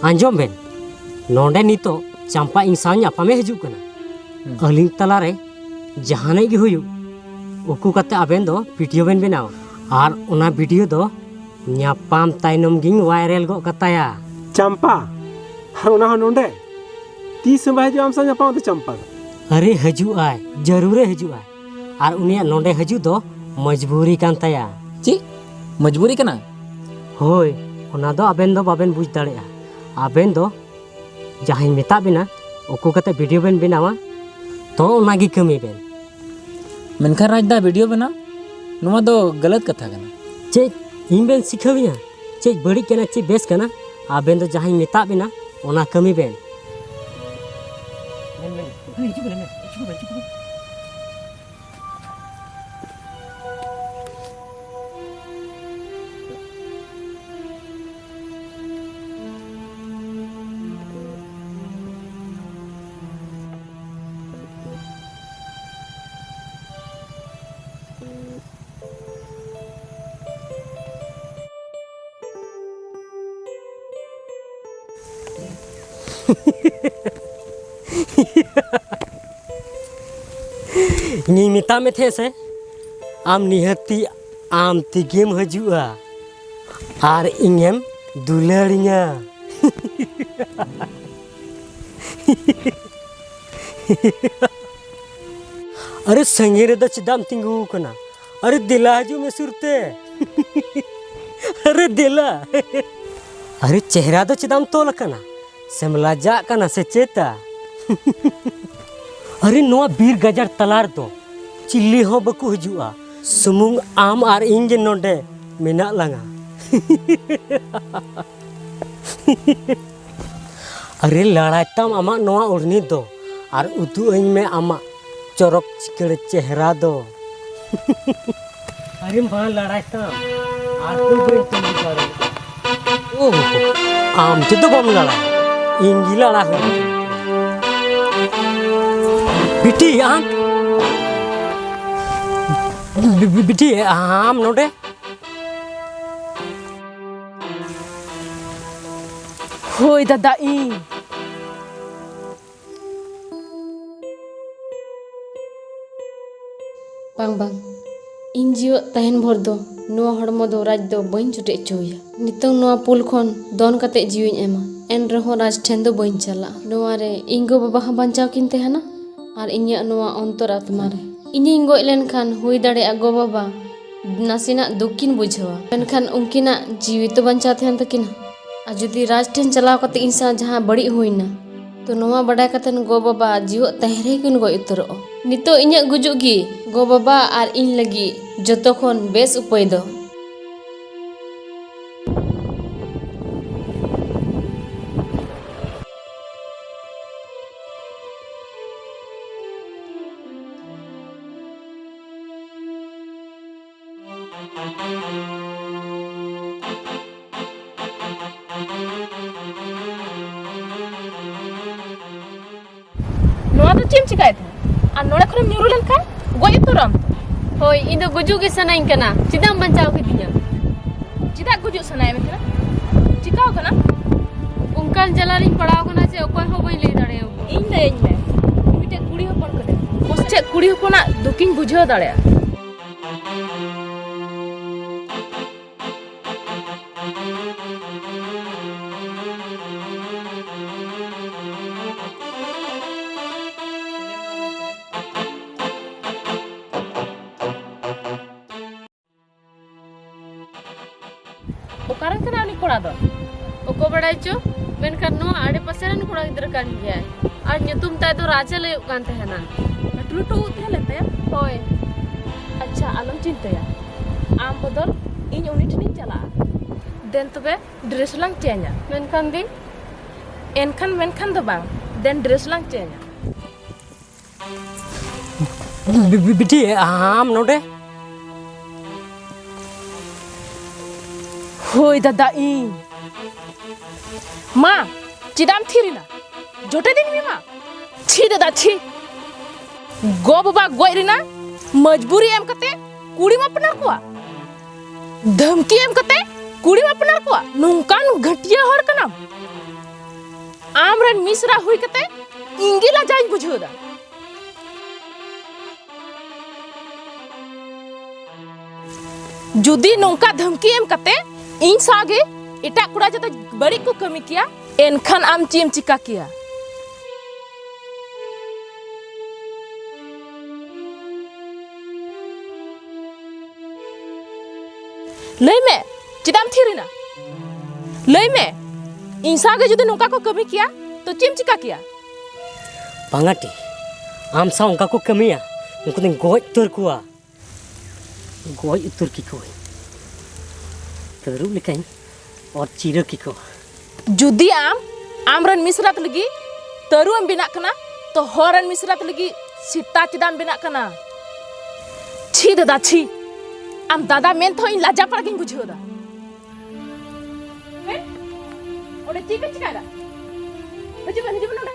ᱟᱸᱡᱚᱢ ᱵᱮᱱ, ᱱᱚᱰᱮ ᱱᱤᱛᱚᱜ ᱪᱟᱢᱯᱟ ᱤᱧ ᱥᱟᱶ ᱧᱟᱯᱟᱢᱮ ᱦᱤᱡᱩᱜ ᱠᱟᱱᱟ᱾ ᱦᱩᱸ᱾ ᱟᱹᱞᱤᱧ ᱛᱟᱞᱟᱨᱮ ᱡᱟᱦᱟᱱᱟᱜ ᱜᱮ ᱦᱩᱭᱩᱜ, ᱩᱠᱩ ᱠᱟᱛᱮ ᱟᱵᱮᱱ ᱫᱚ ᱵᱷᱤᱰᱤᱭᱳ ᱵᱮᱱ ᱵᱮᱱᱟᱣᱟ ᱟᱨ ᱚᱱᱟ ᱵᱷᱤᱰᱤᱭᱳ ᱫᱚ ᱧᱟᱯᱟᱢ ᱛᱟᱭᱱᱚᱢ ᱜᱤᱧ ᱵᱷᱟᱭᱨᱟᱞ ᱜᱚᱫ ᱠᱟᱛᱟᱭᱟ᱾ ᱪᱟᱢᱯᱟ? ᱟᱨ ᱚᱱᱟ ᱦᱚᱸ ᱱᱚᱰᱮ? ᱛᱤᱥ ᱦᱚᱸ ᱵᱟᱭ ᱦᱤᱡᱩᱜᱼᱟ ᱟᱢ ᱥᱟᱶ ᱧᱟᱯᱟᱢ ᱫᱚ ᱪᱟᱢᱯᱟ ᱫᱚ? ᱟᱨᱮ, ᱦᱤᱡᱩᱜᱼᱟᱭ, ᱡᱟᱹᱨᱩᱲᱮ ᱦᱤᱡᱩᱜᱼᱟᱭ᱾ ᱟᱨ ᱩᱱᱤᱭᱟᱜ ᱱᱚᱰᱮ ᱦᱤᱡᱩᱜ ᱫᱚ ᱢᱚᱡᱽᱵᱩᱨᱤ ᱠᱟᱱ ᱛᱟᱭᱟ᱾ ᱪᱮᱫ? ᱢᱚᱡᱽᱵᱩᱨᱤ ᱠᱟᱱᱟ? ᱦᱳᱭ, ᱚᱱᱟ ᱫᱚ ᱟᱵᱮᱱ ᱫᱚ ᱵᱟᱵᱮᱱ ᱵᱩᱡᱽ ᱫᱟᱲᱮᱭᱟᱜᱼᱟ᱾ ᱟᱵᱮᱱ ᱫᱚ ᱡᱟᱦᱟᱸᱧ ᱢᱮᱛᱟᱜ ᱵᱮᱱᱟ, ᱩᱠᱩ ᱠᱟᱛᱮ ᱵᱷᱤᱰᱤᱭᱳ ᱵᱮᱱ ᱵᱮᱱᱟᱣᱟ, ᱛᱚ ᱚᱱᱟᱜᱮ ᱠᱟᱹᱢᱤ ᱵᱮᱱ᱾ ᱢᱮᱱᱠᱷᱟᱱ ᱨᱟᱡᱽ ᱫᱟ, ᱵᱷᱤᱰᱤᱭᱳ ᱵᱮᱱᱟᱣ, ᱱᱚᱣᱟ ᱫᱚ ᱜᱟᱞᱟᱛ ᱠᱟᱛᱷᱟ ᱠᱟᱱᱟ᱾ ᱪᱮᱫ ᱤᱧ ᱵᱮᱱ ᱥᱤᱠᱷᱟᱹᱣᱤᱧᱟ? ᱪᱮᱫ ᱵᱟᱹᱲᱤᱡ ᱠᱟᱱᱟ, ᱪᱮᱫ ᱵᱮᱥ ᱠᱟᱱᱟ? ᱟᱵᱮᱱ ᱫᱚ ᱡᱟᱦᱟᱸᱧ ᱢᱮᱛᱟᱜ ᱵᱮᱱᱟ, ᱚᱱᱟ ᱠᱟᱹᱢᱤ ᱵᱮᱱ᱾ ᱢᱮᱱ, ᱢᱮᱱ, ᱦᱤᱡᱩᱜ ᱵᱮᱱ, ᱢᱮᱱ, ᱦᱤᱡᱩᱜ ᱵᱮᱱ, ᱦᱤᱡᱩᱜ ᱵᱮᱱ᱾ ᱤᱧᱤᱧ ᱢᱮᱛᱟᱜ ᱢᱮ ᱛᱟᱦᱮᱸ ᱥᱮ, ᱟᱢ ᱱᱤᱦᱟᱹᱛᱤ ᱟᱢ ᱛᱮᱜᱮᱢ ᱦᱤᱡᱩᱜᱼᱟ ᱟᱨ ᱤᱧᱮᱢ ᱫᱩᱞᱟᱹᱲᱤᱧᱟ᱾ ᱟᱨᱮ, ᱥᱟᱺᱜᱤᱧ ᱨᱮᱫᱚ ᱪᱮᱫᱟᱜ ᱮᱢ ᱛᱤᱸᱜᱩ ᱟᱠᱟᱱᱟ? ᱟᱨᱮ, ᱫᱮᱞᱟ ᱦᱤᱡᱩᱜ ᱢᱮ ᱥᱩᱨ ᱛᱮ᱾ ᱟᱨᱮ, ᱫᱮᱞᱟ᱾ ᱟᱨᱮ, ᱪᱮᱦᱨᱟ ᱫᱚ ᱪᱮᱫᱟᱜ ᱮᱢ ᱛᱚᱞ ᱟᱠᱟᱱᱟ? ᱥᱮᱢ ᱞᱟᱡᱟᱜ ᱠᱟᱱᱟ ᱥᱮ ᱪᱮᱛᱟ? ᱟᱨᱮ, ᱱᱚᱣᱟ ᱵᱤᱨ ᱜᱟᱡᱟᱲ ᱛᱟᱞᱟ ᱨᱮᱫᱚ ᱪᱤᱞᱤ ᱦᱚᱸ ᱵᱟᱠᱚ ᱦᱤᱡᱩᱜᱼᱟ, ᱥᱩᱢᱩᱝ ᱟᱢ ᱟᱨ ᱤᱧ ᱜᱮ ᱱᱚᱰᱮ ᱢᱮᱱᱟᱜ ᱞᱟᱝᱟ᱾ ᱟᱨᱮ, ᱞᱟᱲᱟᱭ ᱛᱟᱢ ᱟᱢᱟᱜ ᱱᱚᱣᱟ ᱳᱲᱱᱤ ᱫᱚ, ᱟᱨ ᱩᱫᱩᱜ ᱟᱹᱧ ᱢᱮ ᱟᱢᱟᱜ ᱪᱚᱨᱚᱠ ᱪᱤᱠᱟᱹᱲ ᱪᱮᱦᱨᱟ ᱫᱚ᱾ ᱟᱨᱮ ᱢᱟ ᱞᱟᱲᱟᱭ ᱛᱟᱢ, ᱟᱨ ᱛᱚ ᱵᱟᱹᱧ ᱛᱟᱺᱜᱤ ᱫᱟᱲᱮᱭᱟᱜᱼᱟ᱾ ᱳᱦ, ᱟᱢ ᱛᱮᱫᱚ ᱵᱟᱢ ᱞᱟᱲᱟᱭᱟ, ᱤᱧ ᱜᱮ ᱞᱟᱲᱟ ᱦᱩᱭᱩᱜ ᱛᱤᱧᱟ᱾ ᱵᱤᱴᱤ, ᱟᱢ, ᱵᱤ-, ᱵᱤ-, ᱵᱤᱴᱤ, ᱟᱢ ᱱᱚᱰᱮ? ᱦᱳᱭ ᱫᱟᱫᱟ, ᱤᱧ᱾ ᱵᱟᱝ, ᱵᱟᱝ, ᱤᱧ ᱡᱤᱣᱮᱫ ᱛᱟᱦᱮᱱ ᱵᱷᱳᱨ ᱫᱚ ᱱᱚᱣᱟ ᱦᱚᱲᱢᱚ ᱫᱚ ᱨᱟᱡᱽ ᱫᱚ ᱵᱟᱹᱧ ᱪᱩᱴᱮᱡ ᱦᱚᱪᱚᱣᱟᱭᱟ᱾ ᱱᱤᱛᱚᱝ ᱱᱚᱣᱟ ᱯᱩᱞ ᱠᱷᱚᱱ ᱫᱚᱱ ᱠᱟᱛᱮ ᱡᱤᱣᱤᱧ ᱮᱢᱟ, ᱮᱱ ᱨᱮᱦᱚᱸ ᱨᱟᱡᱽ ᱴᱷᱮᱱ ᱫᱚ ᱵᱟᱹᱧ ᱪᱟᱞᱟᱜᱼᱟ᱾ ᱱᱚᱣᱟ ᱨᱮ ᱤᱧ ᱜᱚ ᱵᱟᱵᱟ ᱦᱚᱸ ᱵᱟᱧᱪᱟᱣ ᱠᱤᱱ ᱛᱟᱦᱮᱱᱟ ᱟᱨ ᱤᱧᱟᱹᱜ ᱱᱚᱣᱟ ᱚᱱᱛᱚᱨ ᱟᱛᱢᱟ ᱨᱮ᱾ ᱤᱧᱤᱧ ᱜᱚᱡ ᱞᱮᱱᱠᱷᱟᱱ ᱦᱩᱭ ᱫᱟᱲᱮᱭᱟᱜᱼᱟ ᱜᱚ ᱵᱟᱵᱟ ᱱᱟᱥᱮᱱᱟᱜ ᱫᱩᱠ ᱠᱤᱱ ᱵᱩᱡᱷᱟᱹᱣᱟ, ᱢᱮᱱᱠᱷᱟᱱ ᱩᱱᱠᱤᱱᱟᱜ ᱡᱤᱣᱤ ᱛᱚ ᱵᱟᱧᱪᱟᱣ ᱛᱟᱦᱮᱱ ᱛᱟᱹᱠᱤᱱᱟ᱾ ᱟᱨ ᱡᱩᱫᱤ ᱨᱟᱡᱽ ᱴᱷᱮᱱ ᱪᱟᱞᱟᱣ ᱠᱟᱛᱮ ᱤᱧ ᱥᱟᱶ ᱡᱟᱦᱟᱸ ᱵᱟᱹᱲᱤᱡ ᱦᱩᱭᱱᱟ, ᱛᱚ ᱱᱚᱣᱟ ᱵᱟᱰᱟᱭ ᱠᱟᱛᱮ ᱜᱚ ᱵᱟᱵᱟ ᱡᱤᱣᱮᱫ ᱛᱟᱦᱮᱸ ᱨᱮᱜᱮ ᱠᱤᱱ ᱜᱚᱡ ᱩᱛᱟᱹᱨᱚᱜᱼᱟ᱾ ᱱᱤᱛᱚᱜ ᱤᱧᱟᱹᱜ ᱜᱩᱡᱩᱜ ᱜᱮ ᱜᱚ ᱵᱟᱵᱟ ᱟᱨ ᱤᱧ ᱞᱟᱹᱜᱤᱫ ᱡᱚᱛᱚ ᱠᱷᱚᱱ ᱵᱮᱥ ᱩᱯᱟᱹᱭ ᱫᱚ᱾ ᱱᱚᱣᱟ ᱫᱚ ᱪᱮᱫ ᱮᱢ ᱪᱤᱠᱟᱹᱭᱮᱫ ᱛᱟᱦᱮᱸ? ᱟᱨ ᱱᱚᱰᱮ ᱠᱷᱚᱱᱮᱢ ᱧᱩᱨᱩ ᱞᱮᱱᱠᱷᱟᱱ ᱜᱚᱡ ᱩᱛᱟᱹᱨᱚᱜ ᱟᱢ ᱛᱚ᱾ ᱦᱳᱭ, ᱤᱧ ᱫᱚ ᱜᱩᱡᱩᱜ ᱜᱮ ᱥᱟᱱᱟᱧ ᱠᱟᱱᱟ᱾ ᱪᱮᱫᱟᱜ ᱮᱢ ᱵᱟᱧᱪᱟᱣ ᱠᱤᱫᱤᱧᱟ? ᱪᱮᱫᱟᱜ ᱜᱩᱡᱩᱜ ᱥᱟᱱᱟᱭᱮᱫ ᱢᱮ ᱛᱟᱦᱮᱱᱟ? ᱪᱤᱠᱟᱹᱣ ᱠᱟᱱᱟ? ᱚᱱᱠᱟᱱ ᱡᱟᱞᱟ ᱨᱤᱧ ᱯᱟᱲᱟᱣ ᱠᱟᱱᱟ ᱡᱮ ᱚᱠᱚᱭ ᱦᱚᱸ ᱵᱟᱹᱧ ᱞᱟᱹᱭ ᱫᱟᱲᱮᱭᱟᱠᱚᱣᱟ᱾ ᱤᱧ ᱞᱟᱹᱭᱟᱹᱧ ᱢᱮ, ᱢᱤᱫᱴᱮᱡ ᱠᱩᱲᱤ ᱦᱚᱯᱚᱱ ᱠᱟᱹᱱᱟᱹᱧ᱾ ᱪᱮᱫ ᱠᱩᱲᱤ ᱦᱚᱯᱚᱱᱟᱜ ᱫᱩᱠᱤᱧ ᱵᱩᱡᱷᱟᱹᱣ ᱫᱟᱲᱮᱭᱟᱜᱼᱟ? ᱚᱠᱟᱨᱮᱱ ᱠᱟᱱᱟᱭ ᱩᱱᱤ ᱠᱚᱲᱟ ᱫᱚ? ᱚᱠᱚᱭ ᱵᱟᱲᱟᱭ ᱪᱚ, ᱢᱮᱱᱠᱷᱟᱱ ᱱᱚᱣᱟ ᱟᱲᱮ ᱯᱟᱥᱮ ᱨᱮᱱ ᱠᱚᱲᱟ ᱜᱤᱫᱽᱨᱟᱹ ᱠᱟᱱ ᱜᱮᱭᱟᱭ᱾ ᱟᱨ ᱧᱩᱛᱩᱢ ᱛᱟᱭ ᱫᱚ ᱨᱟᱡᱟ ᱞᱟᱹᱭᱚᱜ ᱠᱟᱱ ᱛᱟᱦᱮᱱᱟ᱾ ᱞᱟᱹᱴᱩ ᱞᱟᱹᱴᱩ ᱩᱵ ᱛᱟᱦᱮᱸ ᱞᱮᱱ ᱛᱟᱭᱟ? ᱦᱳᱭ᱾ ᱟᱪᱪᱷᱟ, ᱟᱞᱚᱢ ᱪᱤᱱᱛᱟᱹᱭᱟ, ᱟᱢ ᱵᱚᱫᱚᱞ ᱤᱧ ᱩᱱᱤ ᱴᱷᱮᱱᱤᱧ ᱪᱟᱞᱟᱜᱼᱟ᱾ ᱫᱮᱱ ᱛᱚᱵᱮ ᱰᱨᱮᱥ ᱞᱟᱝ ᱪᱮᱧᱡᱟ᱾ ᱢᱮᱱᱠᱷᱟᱱ ᱫᱤ? ᱮᱱᱠᱷᱟᱱ ᱢᱮᱱᱠᱷᱟᱱ ᱫᱚ ᱵᱟᱝ, ᱫᱮᱱ ᱰᱨᱮᱥ ᱞᱟᱝ ᱪᱮᱧᱡᱟ᱾ ᱵᱤ-, ᱵᱤ-, ᱵᱤᱴᱤ, ᱟᱢ ᱱᱚᱰᱮ? ᱦᱳᱭ ᱫᱟᱫᱟ, ᱤᱧ᱾ ᱢᱟ, ᱪᱮᱫᱟᱜ ᱮᱢ ᱛᱷᱤᱨ ᱮᱱᱟ? ᱡᱚᱴᱮᱫᱤᱧ ᱢᱮ ᱢᱟ᱾ ᱪᱷᱤ ᱫᱟᱫᱟ, ᱪᱷᱤ᱾ ᱜᱚ ᱵᱟᱵᱟ ᱜᱚᱡ ᱨᱮᱱᱟᱜ ᱢᱚᱡᱽᱵᱩᱨᱤ ᱮᱢ ᱠᱟᱛᱮ ᱠᱩᱲᱤᱢ ᱟᱯᱱᱟᱨ ᱠᱚᱣᱟ? ᱫᱷᱟᱢᱠᱤ ᱮᱢ ᱠᱟᱛᱮ ᱠᱩᱲᱤᱢ ᱟᱯᱱᱟᱨ ᱠᱚᱣᱟ? ᱱᱚᱝᱠᱟᱱ ᱜᱷᱟᱹᱴᱤᱭᱟᱹ ᱦᱚᱲ ᱠᱟᱱᱟᱢ? ᱟᱢ ᱨᱮᱱ ᱢᱤᱥᱨᱟ ᱦᱩᱭ ᱠᱟᱛᱮ ᱤᱧ ᱜᱮ ᱞᱟᱡᱟᱣᱤᱧ ᱵᱩᱡᱷᱟᱹᱣ ᱮᱫᱟ᱾ ᱡᱩᱫᱤ ᱱᱚᱝᱠᱟ ᱫᱷᱟᱢᱠᱤ ᱮᱢ ᱠᱟᱛᱮ ᱤᱧ ᱥᱟᱶ ᱜᱮ ᱮᱴᱟᱜ ᱠᱚᱲᱟ ᱡᱟᱛᱮ ᱵᱟᱹᱲᱤᱡ ᱠᱚ ᱠᱟᱹᱢᱤ ᱠᱮᱭᱟ, ᱮᱱᱠᱷᱟᱱ ᱟᱢ ᱪᱮᱫ ᱮᱢ ᱪᱤᱠᱟ ᱠᱮᱭᱟ? ᱞᱟᱹᱭ ᱢᱮ, ᱪᱮᱫᱟᱜ ᱮᱢ ᱛᱷᱤᱨ ᱮᱱᱟ? ᱞᱟᱹᱭ ᱢᱮ, ᱤᱧ ᱥᱟᱶ ᱜᱮ ᱡᱩᱫᱤ ᱱᱚᱝᱠᱟ ᱠᱚ ᱠᱟᱹᱢᱤ ᱠᱮᱭᱟ, ᱛᱚ ᱪᱮᱫ ᱮᱢ ᱪᱤᱠᱟ ᱠᱮᱭᱟ? ᱵᱟᱝᱟᱴᱤ, ᱟᱢ ᱥᱟᱶ ᱚᱱᱠᱟ ᱠᱚ ᱠᱟᱹᱢᱤᱭᱟ, ᱩᱱᱠᱩ ᱫᱚᱧ ᱜᱚᱡ ᱩᱛᱟᱹᱨ ᱠᱚᱣᱟ᱾ ᱜᱚᱡ ᱩᱛᱟᱹᱨ ᱠᱮᱠᱚᱣᱟᱹᱧ᱾ ᱛᱟᱹᱨᱩᱵ ᱞᱮᱠᱟᱧ ᱚᱨ ᱪᱤᱨᱟᱹ ᱠᱮᱠᱚᱣᱟ᱾ ᱡᱩᱫᱤ ᱟᱢ ᱟᱢᱨᱮᱱ ᱢᱤᱥᱨᱟᱛ ᱞᱟᱹᱜᱤᱫ ᱛᱟᱹᱨᱩᱵ ᱮᱢ ᱵᱮᱱᱟᱜ ᱠᱟᱱᱟ, ᱛᱚ ᱦᱚᱲ ᱨᱮᱱ ᱢᱤᱥᱨᱟᱛ ᱞᱟᱹᱜᱤᱫ ᱥᱮᱛᱟ ᱪᱮᱫᱟᱜ ᱮᱢ ᱵᱮᱱᱟᱜ ᱠᱟᱱᱟ? ᱪᱷᱤ ᱫᱟᱫᱟ, ᱪᱷᱤ! ᱟᱢ ᱫᱟᱫᱟ ᱢᱮᱱ ᱛᱮᱦᱚᱸ ᱤᱧ ᱞᱟᱡᱟ ᱯᱟᱲᱟ ᱜᱤᱧ ᱵᱩᱡᱷᱟᱹᱣ ᱮᱫᱟ᱾ ᱦᱮᱸ? ᱚᱸᱰᱮ ᱪᱮᱫ ᱯᱮ ᱪᱤᱠᱟᱭᱮᱫᱟ? ᱦᱤᱡᱩᱜ ᱵᱮᱱ, ᱦᱤᱡᱩᱜ ᱵᱮᱱ ᱱᱚᱸᱰᱮ᱾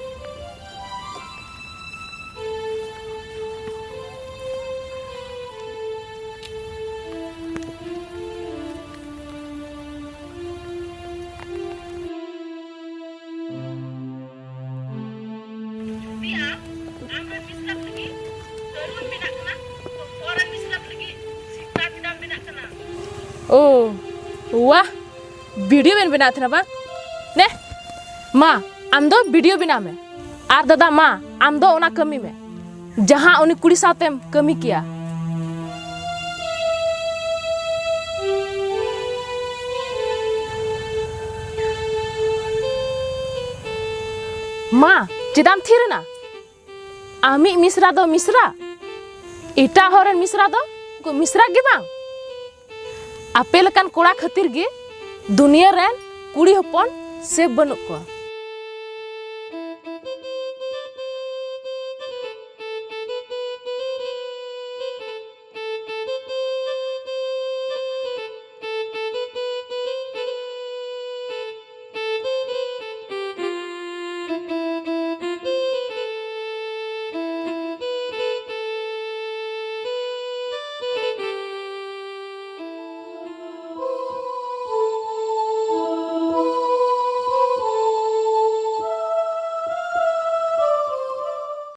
ᱡᱩᱫᱤ ᱟᱢ ᱟᱢᱨᱮᱱ ᱢᱤᱥᱨᱟᱛ ᱞᱟᱹᱜᱤᱫ ᱛᱟᱹᱨᱩᱵ ᱮᱢ ᱵᱮᱱᱟᱜ ᱠᱟᱱᱟ, ᱛᱚ ᱦᱚᱲ ᱨᱮᱱ ᱢᱤᱥᱨᱟᱛ ᱞᱟᱹᱜᱤᱫ ᱥᱮᱛᱟ ᱪᱮᱫᱟᱜ ᱮᱢ ᱵᱮᱱᱟᱜ ᱠᱟᱱᱟ? ᱳ, ᱣᱟᱦ, ᱵᱷᱤᱰᱤᱭᱳ ᱵᱮᱱ ᱵᱮᱱᱟᱣ ᱛᱟᱦᱮᱱᱟ ᱵᱟᱝ? ᱱᱮ, ᱢᱟ, ᱟᱢ ᱫᱚ ᱵᱷᱤᱰᱤᱭᱳ ᱵᱮᱱᱟᱣ ᱢᱮ᱾ ᱟᱨ ᱫᱟᱫᱟ, ᱢᱟ, ᱟᱢ ᱫᱚ ᱚᱱᱟ ᱠᱟᱹᱢᱤ ᱢᱮ, ᱡᱟᱦᱟᱸ ᱩᱱᱤ ᱠᱩᱲᱤ ᱥᱟᱶᱛᱮᱢ ᱠᱟᱹᱢᱤ ᱠᱮᱭᱟ᱾ ᱢᱟ, ᱪᱮᱫᱟᱜ ᱮᱢ ᱛᱷᱤᱨ ᱮᱱᱟ? ᱟᱢᱤᱡ ᱢᱤᱥᱨᱟ ᱫᱚ ᱢᱤᱥᱨᱟ, ᱮᱴᱟᱜ ᱦᱚᱲ ᱨᱮᱱ ᱢᱤᱥᱨᱟ ᱫᱚ ᱩᱱᱠᱩ ᱢᱤᱥᱨᱟ ᱜᱮ ᱵᱟᱝ᱾ ᱟᱯᱮ ᱞᱮᱠᱟᱱ ᱠᱚᱲᱟ ᱠᱷᱟᱹᱛᱤᱨ ᱜᱮ ᱫᱩᱱᱤᱭᱟᱹ ᱨᱮᱱ ᱠᱩᱲᱤ ᱦᱚᱯᱚᱱ ᱥᱮᱵᱷ ᱵᱟᱹᱱᱩᱜ ᱠᱚᱣᱟ᱾